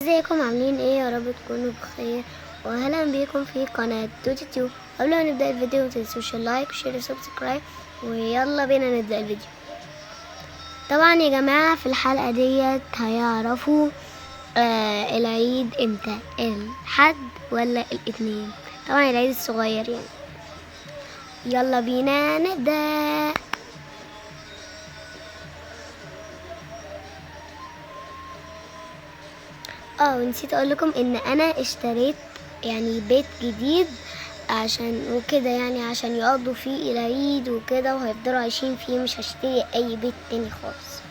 ازيكم عاملين ايه؟ يا رب تكونوا بخير، واهلا بيكم في قناة توتي تيوب. قبل ما نبدأ الفيديو متنسوش ال like و share و subscribe، ويلا بينا نبدأ الفيديو. طبعا يا جماعة في الحلقة ديت هيعرفوا العيد امتى، الحد ولا الاثنين، طبعا العيد الصغير يعني. يلا بينا نبدأ. ونسيت اقول لكم ان انا اشتريت يعني بيت جديد عشان وكده، يعني عشان يقضوا فيه العيد وكده، وهيفضلوا عايشين فيه، مش هشتري اي بيت تاني خالص.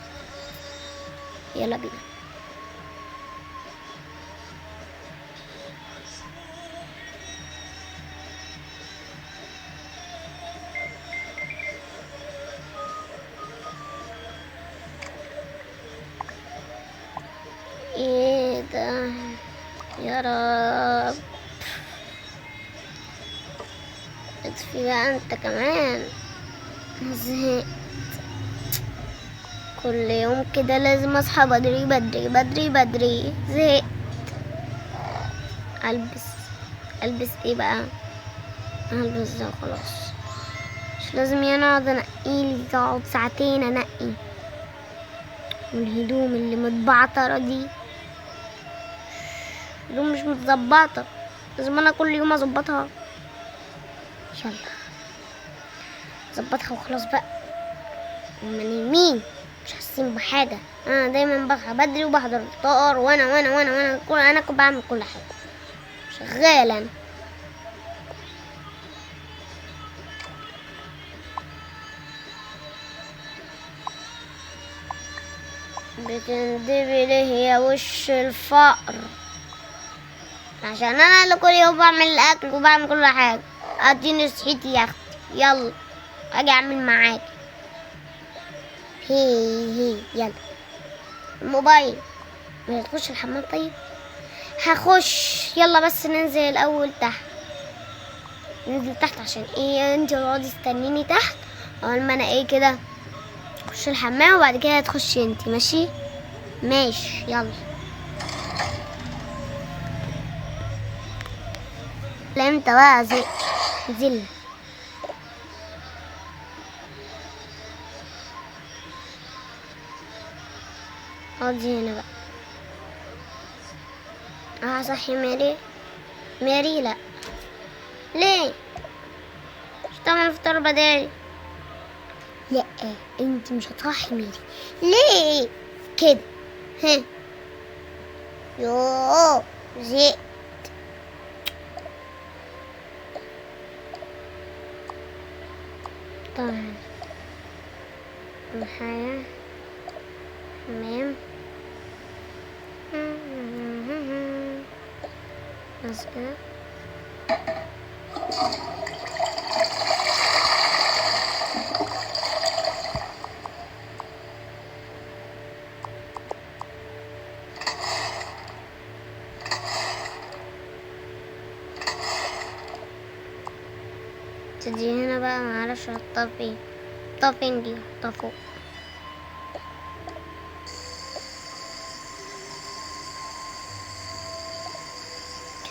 يلا بينا. ايه ده يا رب؟ اطفي بقى انت كمان، زهقت. كل يوم كده لازم اصحى بدري بدري بدري بدري، زهقت. البس ايه بقى؟ هلبس ده خلاص، مش لازم يعني اقعد انقيلي، اقعد ساعتين انقي. والهدوم اللي متبعترة دي، هدوم مش متظبطة، لازم انا كل يوم اظبطها. يلا ظبطها وخلاص بقى. هما نايمين مش حاسين بحاجة. انا دايما بصحى بدري وبحضر الفطار، وانا وانا وانا وانا كل انا كنت بعمل كل حاجة، شغالة انا. بتندبي ليه يا وش الفقر؟ عشان انا اللي كل يوم بعمل الاكل وبعمل كل حاجة. اديني صحتي يا اختي، يلا اجي اعمل معاكي. هي هي يلا الموبايل. مش هتخش الحمام؟ طيب هخش، يلا بس ننزل الاول تحت. ننزل تحت عشان ايه؟ انت تقعدي تستنيني تحت اول ما انا ايه كده اخش الحمام، وبعد كده تخشي انت. ماشي ماشي يلا. لا امتى بقى؟ زي نزلنا. اقعدي هنا بقى. صحي ماري. ماري لا، ليه؟ مش تعمل فطار بدالي؟ لا انت مش هتصحي ماري. ليه كده؟ ها يوه زهقت. طبعا الحياة تمام. بس كده. تدي هنا بقى، معرفش احطها فين. احطها فين دي؟ احطها فوق.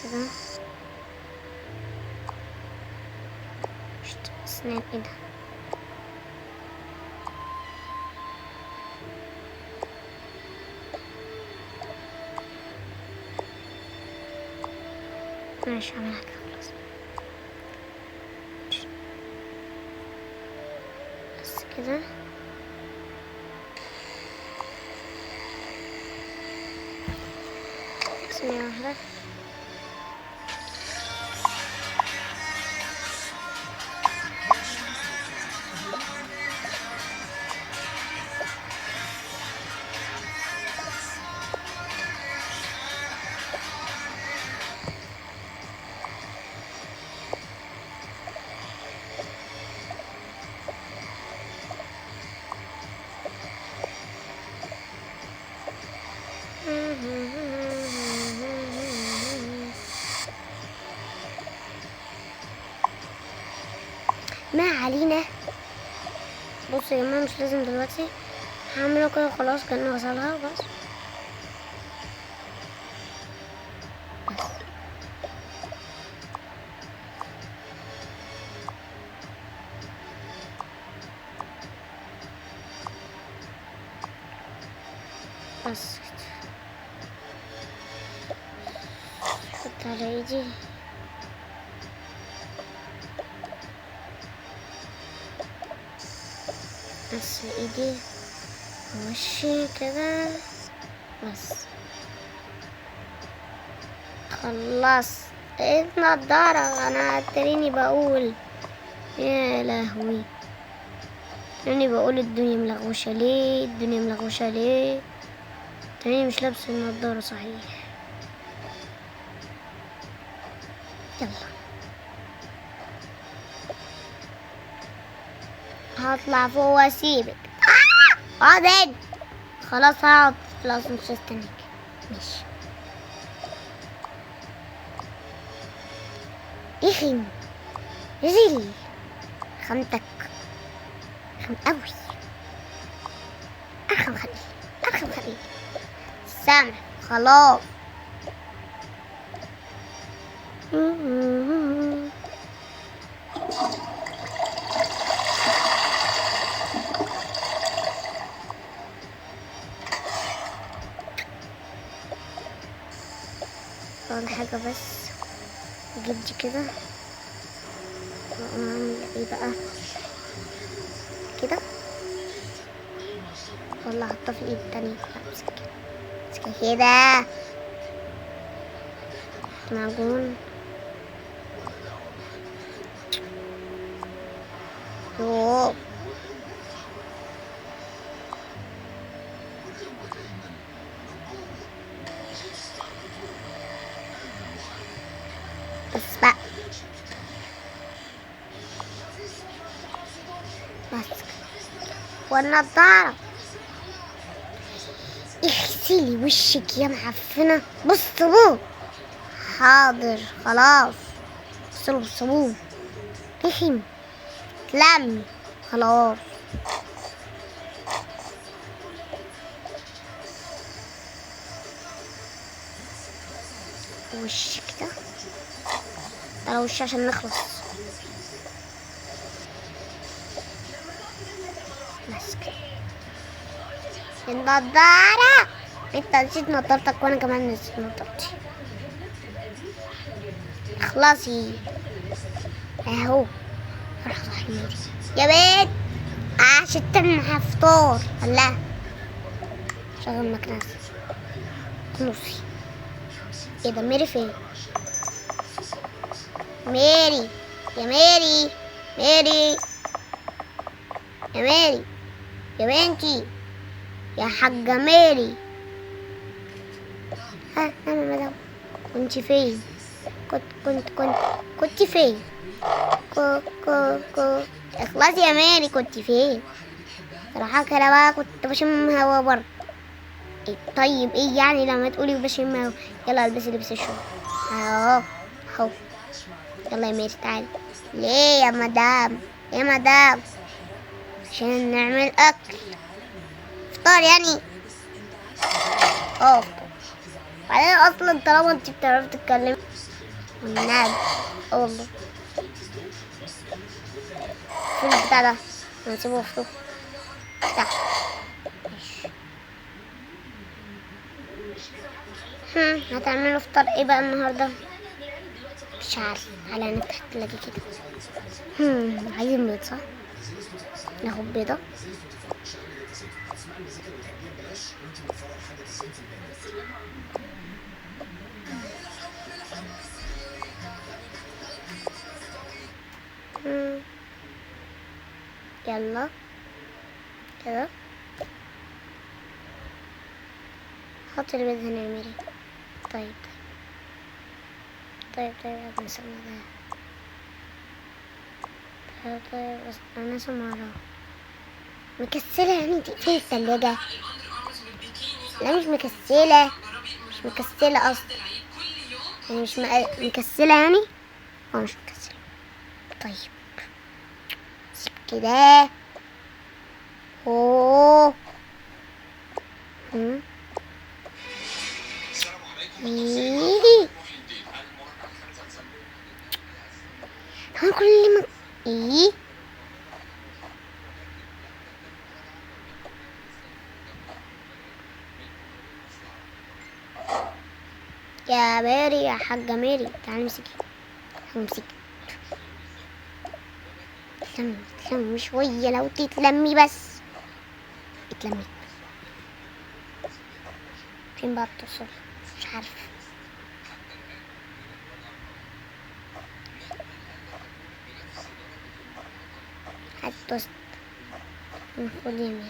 كده. اسنان ايه ده؟ ماشي هعملها كده خلاص. بس كده. ثانية واحدة. ما علينا. بصوا يا جماعة مش لازم دلوقتي، هعمله كده خلاص كأنه غسلها بس. بس حط على ايدي. بس ايدي وشي كده بس. خلصت. ايه النضارة؟ انا تريني بقول يا لهوي، تريني بقول الدنيا ملغوشة ليه، الدنيا ملغوشة ليه. تريني مش لابسة النضارة صحيح. يلا هطلع فوق واسيبك. اقعد خلاص، هقعد خلاص، مش هستناك. ماشي. اخن نزل خمتك، خم قوي، ارخم خليل، ارخم خليل. سامع خلاص. اول حاجة بس اجيب دي كده، واقوم اعمل ايه بقى كده، والله هحطها في الايد التانية. امسك امسك كده معجون. يوه. بس بقى، بس والنضارة. اغسلي وشك يا معفنة بالصابون. حاضر خلاص، اغسله بالصابون. رخم تلمي خلاص. وشك ده على وشي عشان نخلص. بس كده. النضارة، انت نسيت نضارتك وانا كمان نسيت نضارتي. اخلصي اهو. روح صحي ميري يا بنت عشان تمنع فطور. لا شغل مكنسة نصي. ايه ده؟ ميري فين؟ ميري يا ميري، ميري يا ميري، يا بنتي يا حاجة ميري. ها انا مدام كنت فين؟ كنت كنت كنت كنت فين؟ كو كو كو اخلصي يا ميري، كنت فين؟ صراحة كده بقى كنت بشم هوا بره. إيه طيب ايه يعني لما تقولي بشم هوا؟ يلا البسي لبس الشغل اهو اهو. يلا يا ميري تعالي. ليه يا مدام؟ يا مدام عشان نعمل اكل فطار يعني. اه بعدين اصلا طالما انت بتعرفي تتكلمي والنبي. اه والله فين البتاع ده؟ هنسيبه مفتوح تحت. ماشي. هتعملوا فطار ايه بقى النهارده؟ مش عارف. تعالى نفتح التلاجة كده. عايزين بيض صح؟ ناخد بيضة. يلا كده حط البيض هنا يا ميري. طيب طيب طيب طيب نسمع ده. طيب طيب بس انا سمارة مكسلة يعني. تقفلي التلاجة؟ لا مش مكسلة، مش مكسلة اصلا يعني. مش مكسلة يعني. اه مش مكسلة. طيب سيب كده. اوه ايه هو كل ما ايه يا ماري، يا حاجة ماري، تعالي امسكي، امسكي. اتلمي، اتلمي شوية، لو تتلمي بس اتلمي. فين بقى الطاسة؟ مش عارفة. هات توست. خدي يا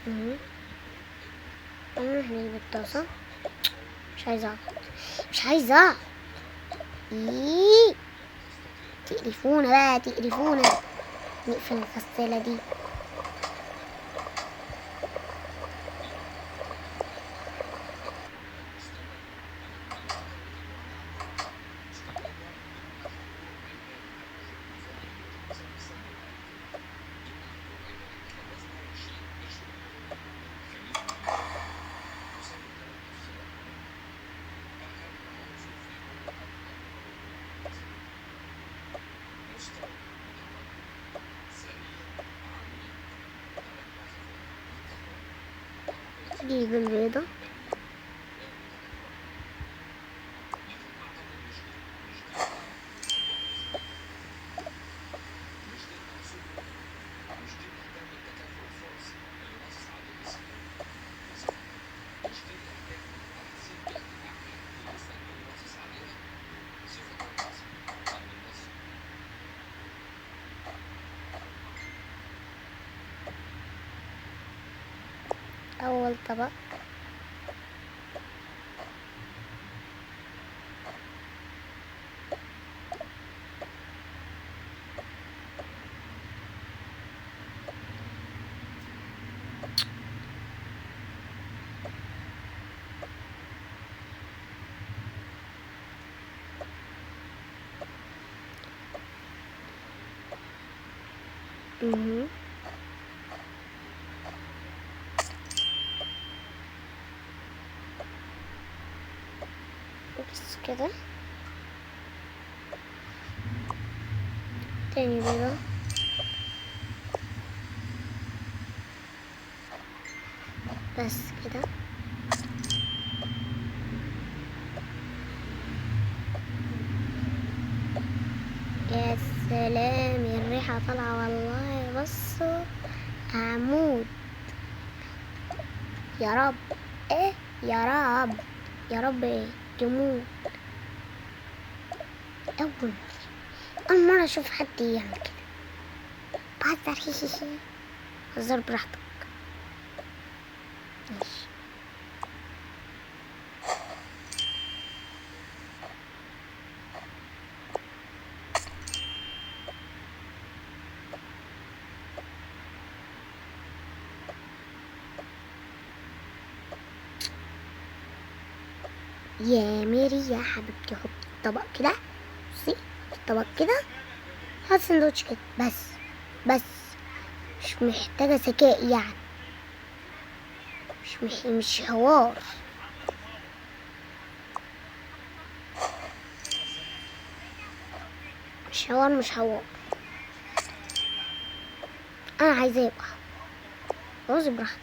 ماري. نروح نجيب الطاسة. مش عايزة اقعد، مش عايزة اقعد. ايه تقرفونا بقى، تقرفونا. نقفل الغسالة دي. جيب البيضة. أول طبق. بس كده. تاني بيضة. بس كده. يا سلام، الريحة طالعة والله. بصوا هموت. يا رب ايه، يا رب يا رب ايه تموت. أول مرة أشوف حد يعمل كده. بهزر، هي هي هزر براحتك. ماشي. يا ميري يا حبيبتي، حطي الطبق كده. بصي، حطي الطبق كده، حطي سندوتش كده بس، بس مش محتاجة ذكاء يعني، مش حوار. مش حوار، مش حوار. أنا عايزة يبقى خلاص براحتك.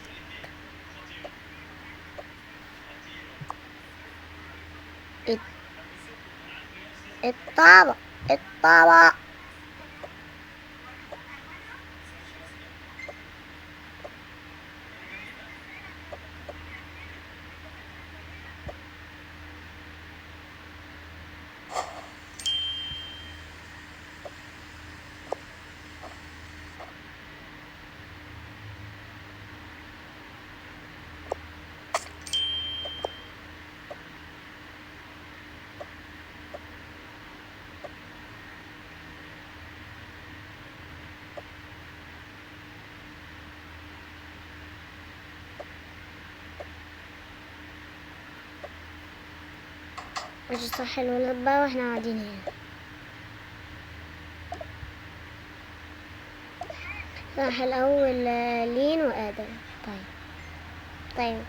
الطبق، الطبق. مش صح الولد بقى واحنا قاعدين هنا. صح الأول لين وآدم. طيب طيب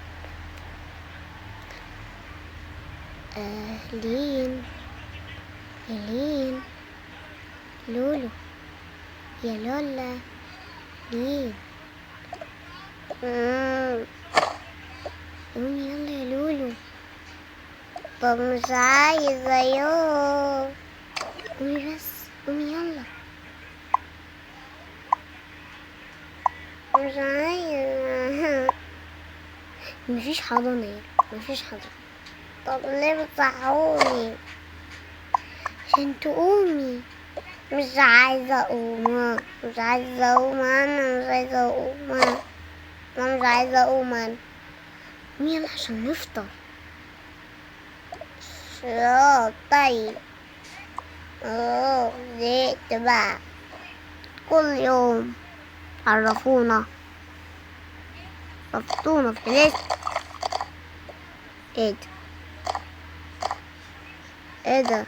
لين، يا لين، لولو، يا لولا، لين. قومي يلا يا لولو. طب مش عايزة. يوه قومي بس، قومي يلا. مش عايزة. مفيش حضانة يلا، مفيش حضانة. طب ليه بتصحوني؟ عشان تقومي. مش عايزة أقوم، مش عايزة أقوم أنا، مش عايزة أقوم أنا، مش عايزة أقوم أنا. قومي يلا عشان نفطر. طيب. زهقت بقى، كل يوم عرفونا، رفضونا في ليش. ايه ده؟ ايه ده؟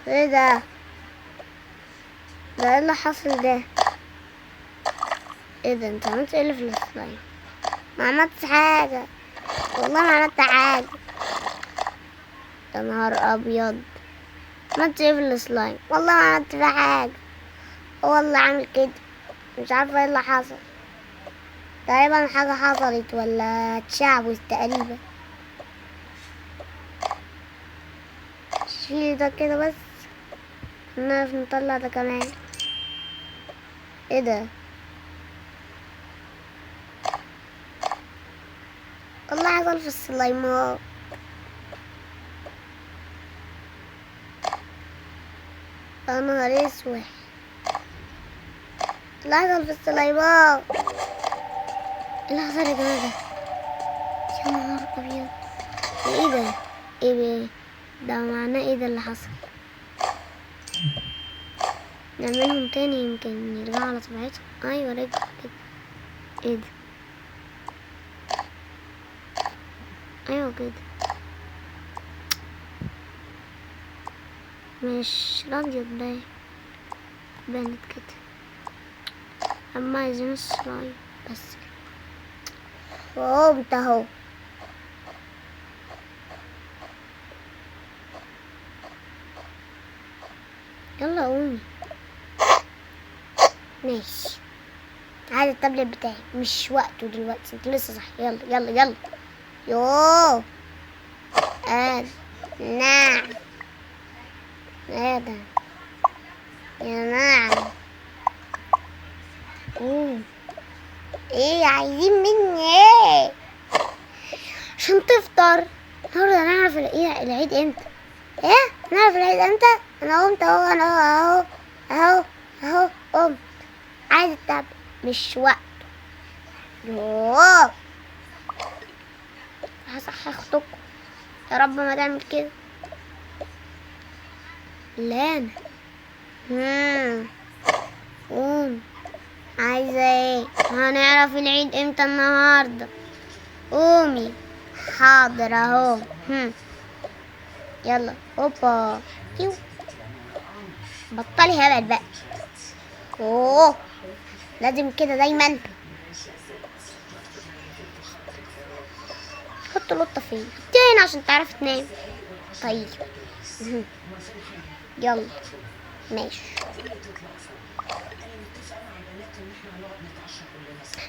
ايه ده؟ ده ايه اللي حصل ده؟ ايه ده؟ انت عملت ايه اللي في السلايم؟ ما عملتش حاجة والله، ما عملت حاجة. يا نهار ابيض، عملت ايه في السلايم؟ والله ما عملت في حاجة، والله عامل كده مش عارفة ايه اللي حصل. تقريبا حاجة حصلت ولا اتشعبت تقريبا. شيل ده كده بس، نعرف نطلع ده كمان. ايه ده؟ والله حصل في السلايمات. يا نهار اسود، اللي حصل في السلايمات. ايه اللي حصل يا جماعة ده؟ يا نهار ابيض، ايه ده؟ ايه ده؟ معناه ايه ده اللي حصل؟ نعملهم تاني يمكن يرجعوا على طبيعتهم. ايوه رجعوا كده. ايه ده؟ ايوه كده، مش راضية تبان، بانت كده. اما عايزين السلايم بس كده. قمت اهو. يلا قومي. ماشي، عايز التابلت بتاعي، مش وقته دلوقتي، انت لسه صاحي. يلا يلا يلا. يوه نعم، ايه ده يا نعم؟ قوم. ايه عايزين مني ايه؟ عشان تفطر النهارده. هنعرف العيد امتى؟ ايه نعرف العيد امتى؟ انا قمت اهو، انا اهو اهو اهو قمت. عايز التابلت، مش وقته. يوه هصحي اختكم، يا رب ما تعمل كده. لا انا قوم. عايزه ايه؟ هنعرف العيد امتى النهارده. قومي. حاضر اهو. يلا اوبا. يو بطلي هبل بقى. اوه لازم كده دايما. حط لطة فين؟ حطيها هنا عشان تعرف تنام. طيب يلا ماشي.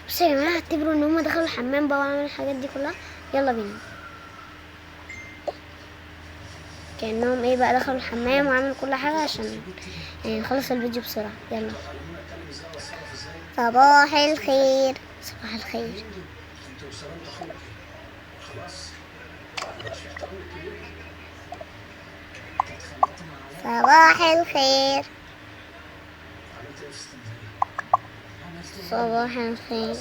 بس يا جماعة اعتبروا ان هما دخلوا الحمام بقى وعملوا الحاجات دي كلها. يلا بينا. كأنهم ايه بقى، دخلوا الحمام وعملوا كل حاجة عشان يعني نخلص الفيديو بسرعة. يلا. صباح الخير. صباح الخير. صباح الخير. صباح الخير.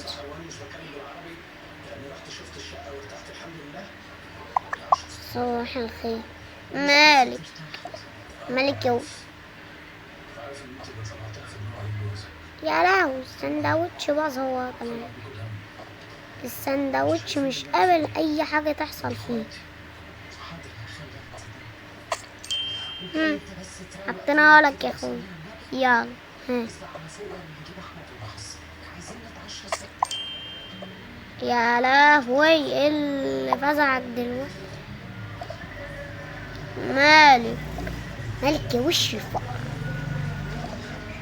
صباح الخير. مالك مالك يا يا لهوي، السندوتش باظ. هو كمان السندوتش مش قابل اي حاجة تحصل فيه. حطينا لك يا اخوي. يلا ها. يا لهوي، ايه اللي فزعك دلوقتي؟ مالك مالك يا وش الفقر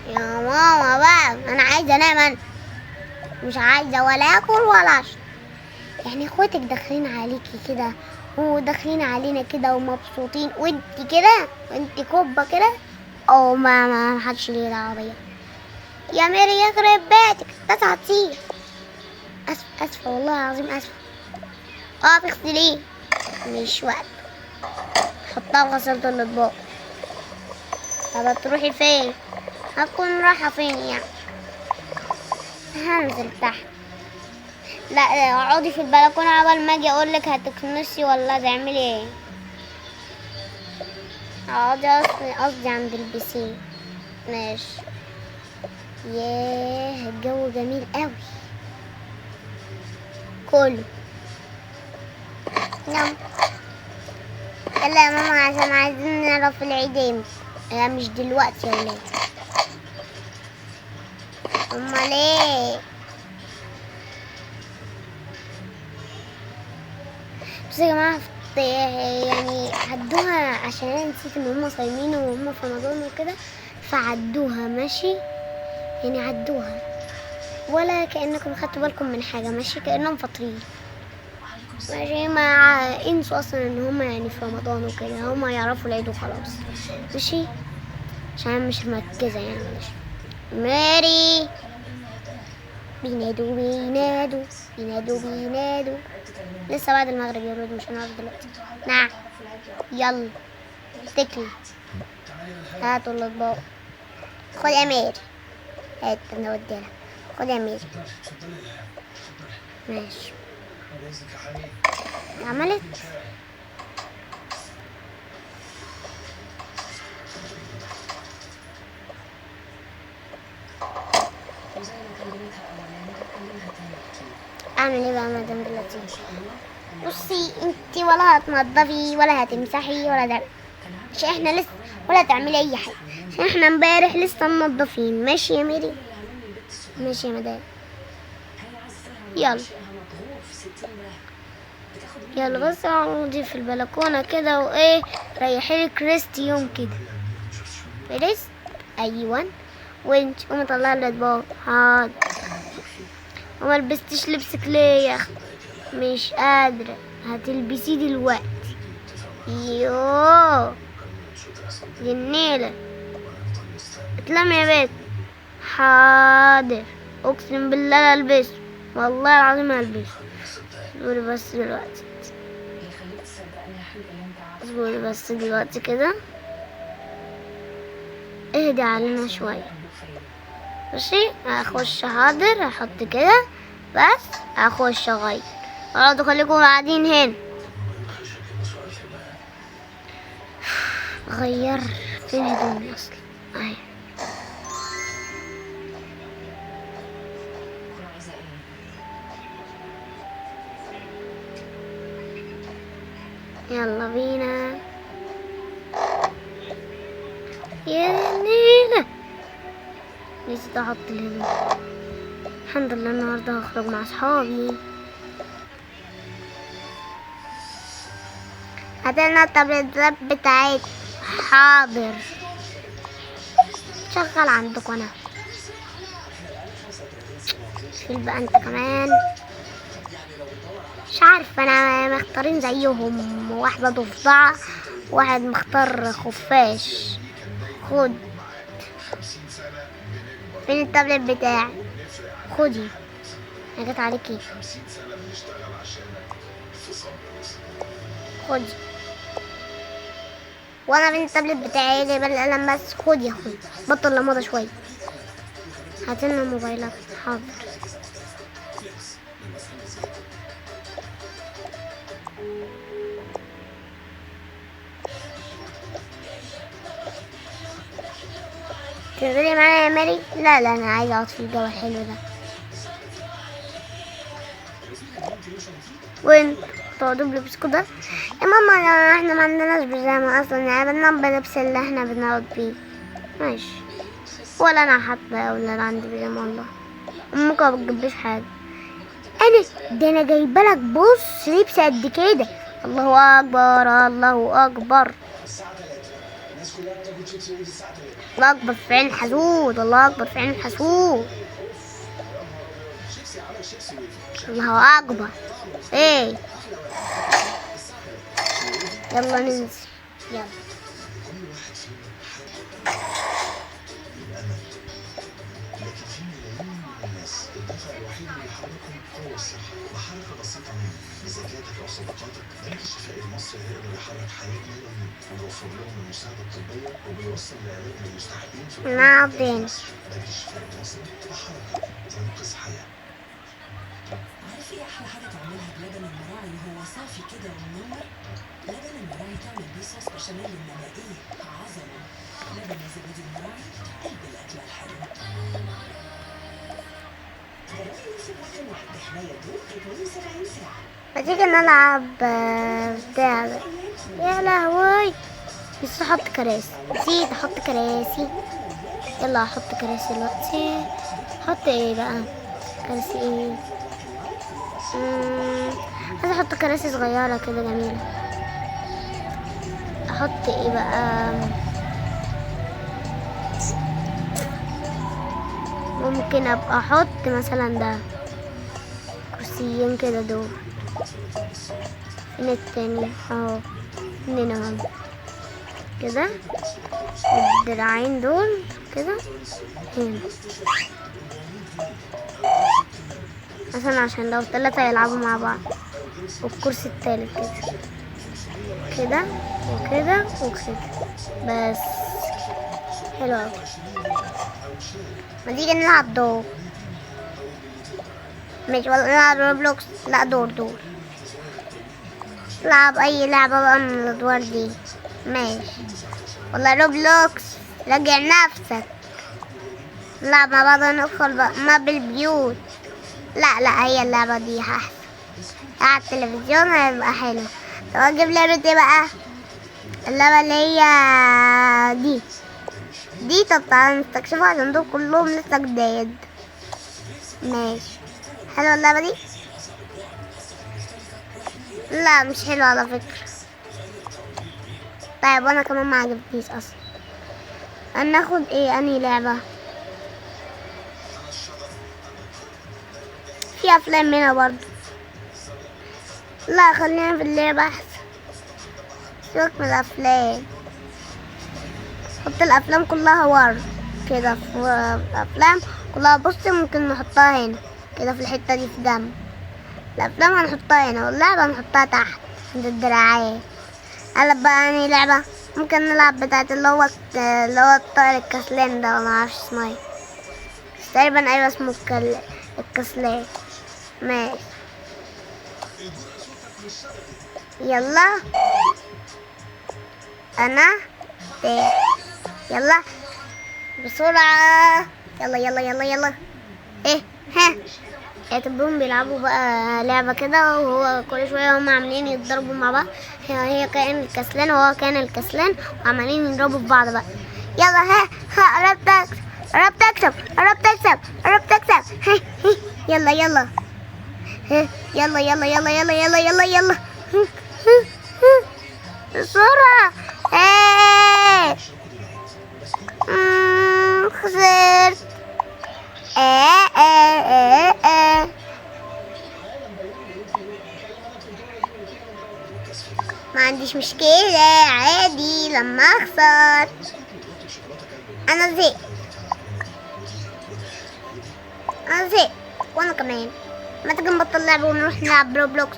يا ماما بقى. انا عايزه انام، انا مش عايزه ولا اكل ولا اشرب. يعني اخواتك داخلين عليكي كده وداخلين علينا كده ومبسوطين، وانت كده وانت كوبه كده. او ما حدش ليه دعوه بيا يا ميري، يخرب بيتك بس هتصير. اسفه والله العظيم اسفه. اغسليه مش وقت، حطها في غسالة الاطباق. طب هتروحي فين؟ هتكون رايحة فين يعني؟ هنزل تحت. لا اقعدي في البلكونه عقبال ما اجي اقولك هتكنسي ولا تعملي ايه. اقعدي قصدي عند البسين. ماشي. ياه الجو جميل قوي كله. نعم يلا يا ماما عشان عايزين نعرف العيد امتى. لا مش دلوقتي يا ولاد. امال ايه؟ بس يا جماعة يعني عدوها عشان انا نسيت ان هم صايمين وهم في رمضان وكده، فعدوها ماشي، يعني عدوها ولا كأنكم خدتوا بالكم من حاجة، ماشي كأنهم فاطرين ماشي. مع انسوا اصلا ان هم يعني في رمضان وكده، هم يعرفوا العيد وخلاص ماشي، عشان أنا مش مركزة يعني. ماشي ماري بينادوا بينادوا بينادوا بينادوا. لسه بعد المغرب يا ولاد، مش هنعرف دلوقتي. نعم يلا اتكلي، هاتوا الاطباق. خد يا ميري، هات انا اوديها. خد يا ميري ماشي. عملت اعمل ايه بقى مدام دلوقتي؟ بصي انتي ولا هتنضفي ولا هتمسحي ولا ده، عشان احنا لسه ولا تعملي اي حاجة، عشان احنا امبارح لسه منضفين. ماشي يا ميري، ماشي يا مدام. يلا يلا بس اقعدي في البلكونه كده وايه، ريحي لك rest يوم كده. rest ايوه. وانت قومي طلعي الاطباق. حاضر. وما لبستيش لبسك ليه يا اختي؟ مش قادرة. هتلبسيه دلوقتي. يوه دي النيلة. اتلم يا بنت. حاضر اقسم بالله لا البسه، والله العظيم هلبسه. اصبري بس دلوقتي، اصبري بس دلوقتي كده، اهدي علينا شوية ماشي. هخش حاضر، هحط كده بس، هخش اغير. اقعدوا خليكم قاعدين هنا. غير فين هدومي اصلا؟ اهي. يلا بينا يا نيلة. نسيت احط الهدوم. الحمد لله النهارده هخرج مع اصحابي. هاتلنا التابلتات بتاعتي. حاضر شغل عندكم انا. شيل بقى انت كمان. مش عارفه انا مختارين زيهم، واحدة ضفدعه واحد مختار خفاش. خد فين التابلت بتاعي؟ خدي انا جت عليكي. خدي وانا فين التابلت بتاعي؟ جايبه القلم بس. خدي يا اخوي بطل لمضه شوية. هاتلنا موبايلات. حاضر. تنزلي معايا يا ماري؟ لا لا انا عايزه اقعد في الجو الحلو ده. وين تقعدوا بلبسكوا ده يا ماما؟ احنا ما عندناش بيجامه اصلا، يعني بننام بلبس اللي احنا بنقعد بيه. ماشي. ولا انا حاطه ولا انا عندي بيجامه والله. امك ما بتجيبليش حاجة. انا ده انا جايبه لك بص لبس قد كده. الله اكبر الله اكبر الله اكبر في عين الحسود، الله اكبر في عين الحسود. الله اكبر. ايه يلا ننزل. يلا بحركة بسيطة منه بزكاتك أو صدقاتك، بنك الشفاء المصري هيقدر يحرك حياة ملايين ويوفر لهم المساعدة الطبية وبيوصل العلاج للمستحقين في كل مكان في نعم. مصر. بنك الشفاء المصري، بحركة تنقذ حياة. عارف ايه احلى حاجة تعملها بلبن المراعي وهو صافي كده ومنور؟ لبن المراعي تعمل بيه صوص بشاميل، انما ايه عظمه. لبن وزبادي المراعي، قلب الاكلة الحلوة. جربي نفسك رقم واحد بحمايه دوق 72 ساعة. ما تيجي نلعب بتاع ده. يا لهوي نسيت احط كراسي، نسيت احط كراسي. يلا احط كراسي دلوقتي. احط ايه بقى؟ كراسي ايه؟ عايزه احط كراسي صغيرة كده جميلة. احط ايه بقى؟ ممكن ابقى احط مثلا ده كرسيين كده دول. فين التاني؟ اهو اتنين اهم كده، الدراعين دول كده هنا مثلا، عشان لو تلاتة يلعبوا مع بعض. والكرسي التالت كده كده وكده وكده بس. حلو أوي. ما تيجي نلعب دور؟ ماشي، ولا نلعب روبلوكس؟ لا دور دور. نلعب اي لعبة بقى من الادوار دي. ماشي، ولا روبلوكس؟ راجع نفسك. نلعب مع بعض ندخل بقى ما بالبيوت. لا لا، هي اللعبة دي احسن. على التلفزيون هيبقى حلو. طب اجيب لعبة ايه بقى؟ اللعبة اللي هي دي دي. طب تعالى نستكشفها عشان دول كلهم لسه جداد. ماشي، حلوة اللعبة دي؟ لا مش حلوة على فكرة. طيب وانا كمان ما عجبتنيش اصلا. انا ناخد ايه؟ انهي لعبة؟ في افلام هنا برضو. لا خلينا في اللعبة احسن، سيبك من الافلام. حط الافلام كلها ورا كده، في الافلام كلها. بصي ممكن نحطها هنا كده في الحتة دي في جنب. الافلام هنحطها هنا واللعبة هنحطها تحت عند الدراعات. قلب بقى انهي لعبة؟ ممكن نلعب بتاعت اللي هو الطائر الكسلان ده، ما اعرفش اسمه ايه بس تقريبا ايوه اسمه الكسلان. ماشي يلا انا تاني. يلا بسرعة، يلا يلا يلا يلا. ايه ها، اعتبرهم بيلعبوا بقى لعبة كده، وهو كل شوية هم عاملين يتضربوا مع بعض. هي كائن الكسلان وهو كائن الكسلان، وعمالين يضربوا في بعض بقى. يلا ها ها، قربت اكسب، قربت اكسب، قربت اكسب، قربت اكسب. ها ها، يلا يلا ها، يلا يلا يلا يلا يلا يلا يلا. ها ها ها، بسرعة. ايه خسرت. ايه ايه ايه ايه. ما عنديش مشكلة، عادي لما اخسر. انا زهقت، انا زهقت. وانا كمان. ما تيجي نبطل لعب ونروح نلعب روبلوكس؟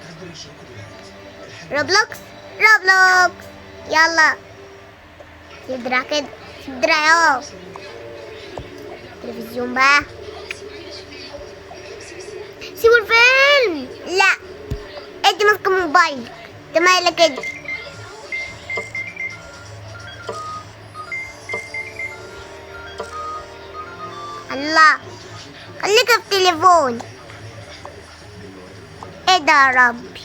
روبلوكس روبلوكس. يلا سيب دراع كده، سيب دراع اهو. تلفزيون بقى، سيبوا الفيلم. لا انت ماسكه موبايل، انت مالك كده؟ الله خليك في التليفون. ايه ده يا ربي،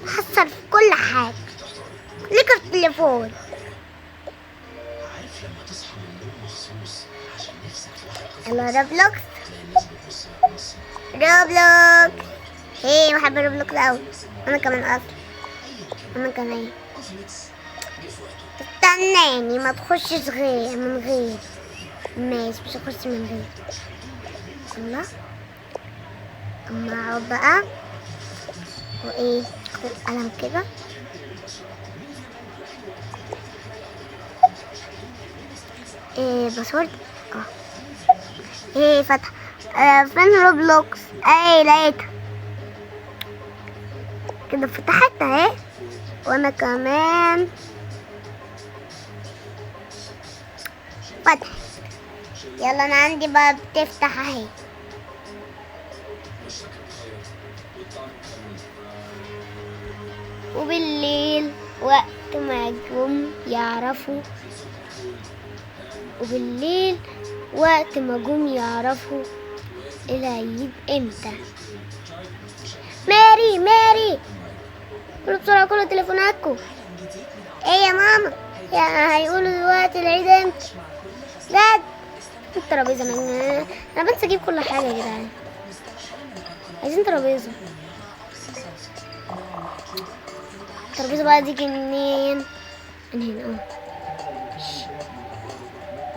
حصل في كل حاجة. خليك في التليفون. عارف لما تصحى من النوم مخصوص عشان نفسك في واحد يلا روبلوكس تلاقي الناس بتبص لك بصة. روبلوكس. ايه بحب روبلوكس قوي. انا كمان اصلا، انا كمان. استناني ما تخشش غير من غير. ماشي مش هخش من غير. الله اما اقعد بقى وايه، اخد قلم كده. ايه password؟ ايه فتح. فين Roblox؟ ايه لقيتها كده، فتحت اهي. وانا كمان فتح. يلا انا عندي بقى بتفتح اهي. وبالليل وقت ما جم يعرفوا، وبالليل وقت ما جم يعرفوا العيد امتى. ماري ماري كلوا بسرعة، كلوا تليفوناتكم. ايه يا ماما؟ يا هيقولوا دلوقتي العيد امتى؟ جد الترابيزة، انا بنسى اجيب كل حاجة يا جدعان. عايزين ترابيزة. الترابيزة بقى دي منين؟ من هنا.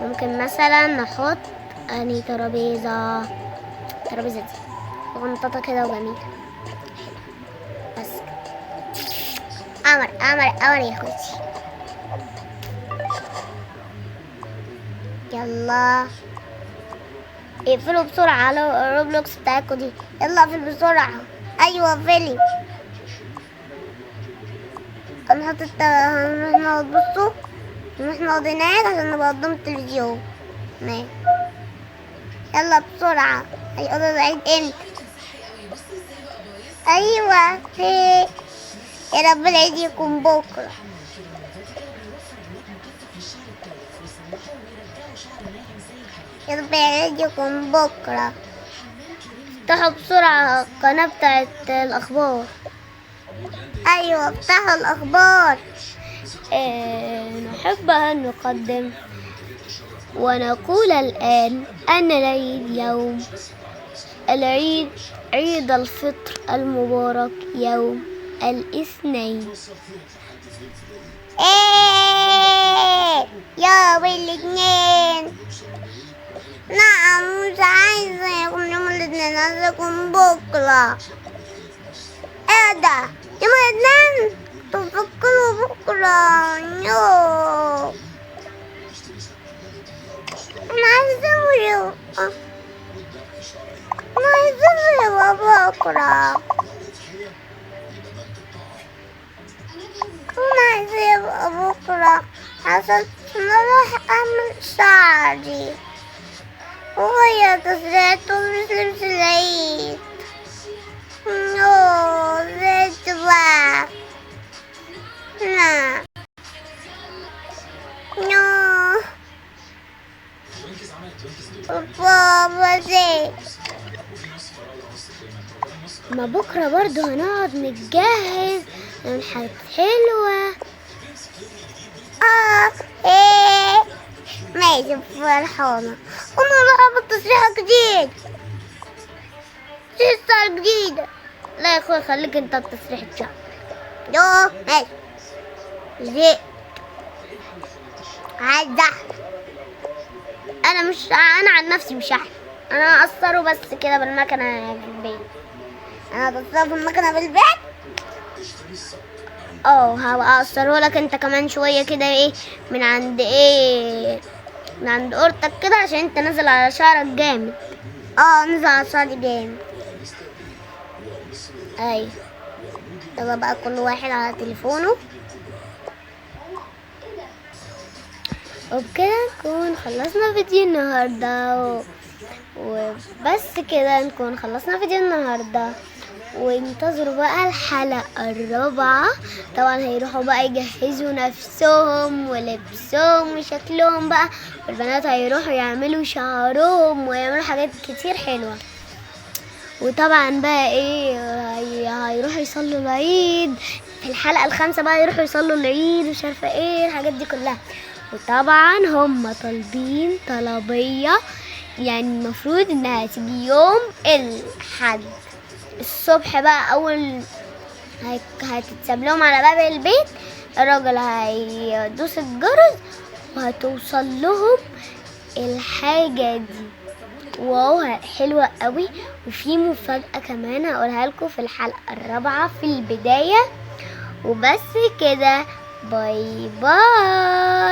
ممكن مثلا نحط اني ترابيزة، الترابيزة دي غنططة كده وجميلة. بس قمر قمر قمر يا اخوتي. يلا اقفلوا بسرعة على Roblox بتاعتكم دي. يلا اقفل بسرعة. ايوه اقفلي. هنحط هنروح نقعد، بصوا نروح نقعد هناك عشان نبقى قدام التلفزيون. ماشي يلا بسرعة. هيقولوا العيد امتى؟ ايوه هي. يا رب العيد يكون بكرة. يا رب العيد يكون بكرة. افتحوا بسرعة القناة بتاعت الأخبار. أيوة افتحوا الأخبار. نحب أن نقدم ونقول الآن أن العيد يوم العيد، عيد الفطر المبارك يوم الاثنين. إيه يوم الاثنين. نعم مش عايزة يكون يوم الاثنين، عايزة يكون بكرة. ايه ده يوم الاثنين؟ تفكروا بكرة. يوه أنا عايزة يوم، أنا عايزة يبقى بكرة. أنا عايزة يبقى بكرة عشان أروح أعمل شعري وهي تسريحته مش لبس العيد. يوه زهقت بقى. لا يوه بابا زهقت. ما بكرة برضو هنقعد نتجهز نعمل حاجات حلوة. ايه ماشي فرحانة. أنا راح أعمل تسريحة جديد، تسريحة جديدة. لا يا اخويا خليك انت بتسريحة شعر. يوه ماشي زهقت. عايزة أحلق. أنا مش، أنا عن نفسي مش هحلق، أنا هقصره بس كده بالمكنة في البيت. أنا هقصره في المكنة في البيت. هبقى اقصره لك انت كمان شويه كده، ايه من عند ايه، من عند قرطك كده، عشان انت نازل على شعرك جامد. نازل على شعري جامد. ايوه يلا بقى كل واحد على تليفونه. وبكده نكون خلصنا فيديو النهارده، وبس كده نكون خلصنا فيديو النهارده. وانتظروا بقى الحلقة الرابعة. طبعا هيروحوا بقى يجهزوا نفسهم ولبسهم وشكلهم بقى، والبنات هيروحوا يعملوا شعرهم ويعملوا حاجات كتير حلوة. وطبعا بقى ايه، هيروحوا يصلوا العيد في الحلقة الخامسة بقى، يروحوا يصلوا العيد ومش عارفة ايه الحاجات دي كلها. وطبعا هم طالبين طلبية، يعني المفروض انها تيجي يوم الحد الصبح بقى، اول هتتساب لهم على باب البيت، الراجل هيدوس الجرس وهتوصل لهم الحاجة دي. wow حلوة قوي. وفي مفاجأة كمان هقولها لكم في الحلقة الرابعة في البداية. وبس كده، bye bye.